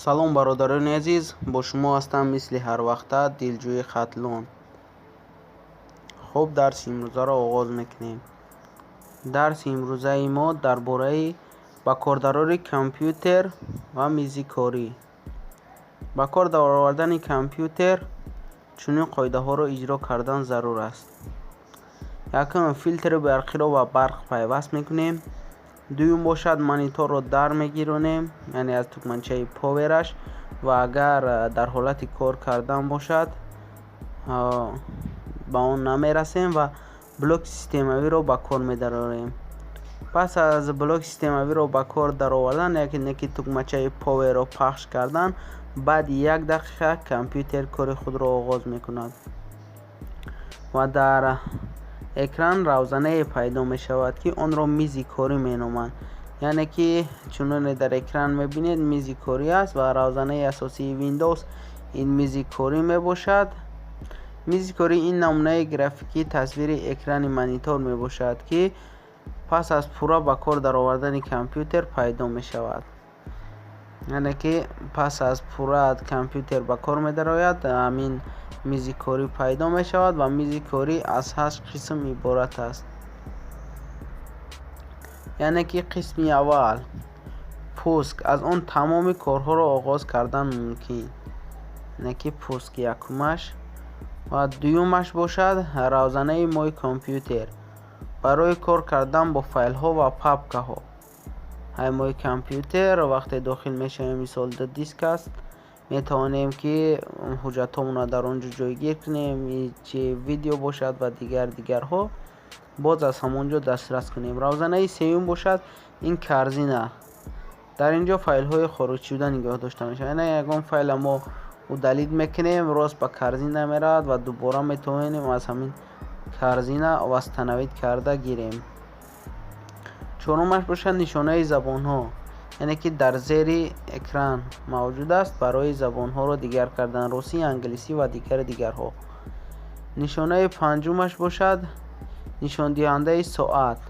Салом, бародарони азиз, бо шумо ҳастам мисли ҳарвақта Дилҷӯи Хатлон. Хуб, дарси имрӯзаро оғоз мекунем. Дарси имрӯзаи мо дар бораи ба кор дарори компютер ва мизи корӣ. Ба кор даровардани компютер чунин қоидаҳоро иҷро кардан зарур аст. Якум, филтри барқиро ба барқ пайваст мекунем. Дуюм бошад, мониторро дар мегиронем, яъне аз тугманчаи повераш, ва агар дар ҳолати кор кардан бошад, ба он намерасем ва блоки системавиро ба кор медарорем. Пас аз блоки системавиро ба кор даровардан, яке ки тугмачаи поверро пахш кардан, баъди як дақиқа компютер кори худро оғоз мекунад ва дар экран равзанае пайдо мешавад, ки онро мизи корӣ меноманд. Яъне ки чуноне дар экран мебинед, мизи корӣ аст ва равзанаи асосии Windows ин мизи корӣ мебошад. Мизи корӣ ин намунаи графикии тасвири экрани монитор мебошад, ки пас аз пурра ба кор даровардани компютер пайдо мешавад. Яъне ки пас аз пурра компютер ба кор медарояд, ҳамин мизи корӣ пайдо мешавад ва мизи корӣ аз 8 қисм иборат аст. Яъне ки қисми аввал пуск, аз он тамоми корҳоро оғоз кардан мумкин, яъне ки пуск якумаш, ва дуюмаш бошад равзанаи мой компютер барои кор кардан бо файлҳо ва папкаҳо. Ҳай мой компютер вақте дохил мешавем, мисол ду диск аст, метавонем ки ҳуҷҷатҳомонро дар он ҷо ҷойгир кунем, чи видео бошад ва дигар дигарҳо, боз аз ҳамон ҷо дастрас кунем. Равзанаи сеюм бошад ин корзина, дар ин ҷо файлҳои хориҷшуда нигоҳ дошта мешавад. Яъне ягон файла мо удалить мекунем, рост ба корзина меравад ва дубора метавонем аз ҳамин корзина восстановить карда гирем. Чорумаш бошад нишонаи забонҳо, яъне ки дар зери экран мавҷуд аст барои забонҳоро дигар кардан, русӣ, англисӣ ва дигари дигарҳо. Нишонаи панҷумаш бошад нишондиҳандаи соат,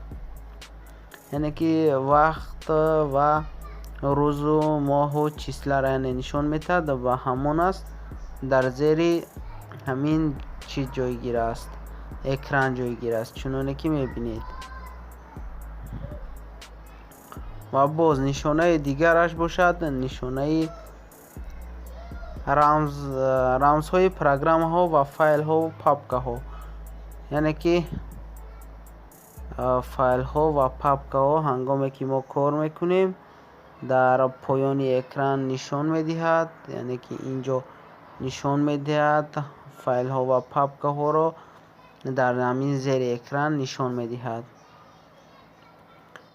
яъне ки вақт ва рӯзу моҳу числаро яъне нишон медиҳад ва ҳамон аст дар зери ҳамин чиз ҷойгир аст, экран ҷойгир аст, чуноне ки мебинед. Ва боз нишонаи дигараш бошад нишонаи рамзҳои программаҳо ва файлҳову папкаҳо, яъне ки файлҳо ва папкаҳо ҳангоме ки мо кор мекунем дар поёни экран нишон медиҳад, яъне ки ин ҷо нишон медиҳад файлҳо ва папкаҳоро дар ҳамин зери экран нишон медиҳад.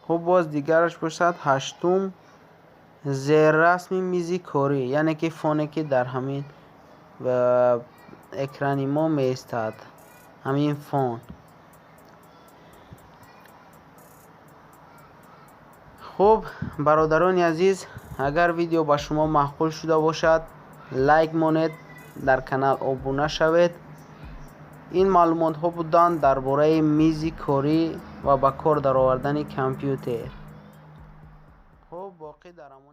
Хуб, боз дигараш бошад ҳаштум зеррасми мизи корӣ, яъне ки фоне ки дар ҳамин экрани мо меистад, ҳамин фон. Хуб, бародарони азиз, агар видео ба шумо маъқул шуда бошад, лайк монед, дар канал обуна шавед. Ин маълумотҳо буданд дар бораи мизи корӣ ва ба кор даровардани компютер. Хуб, боқӣ дар амон.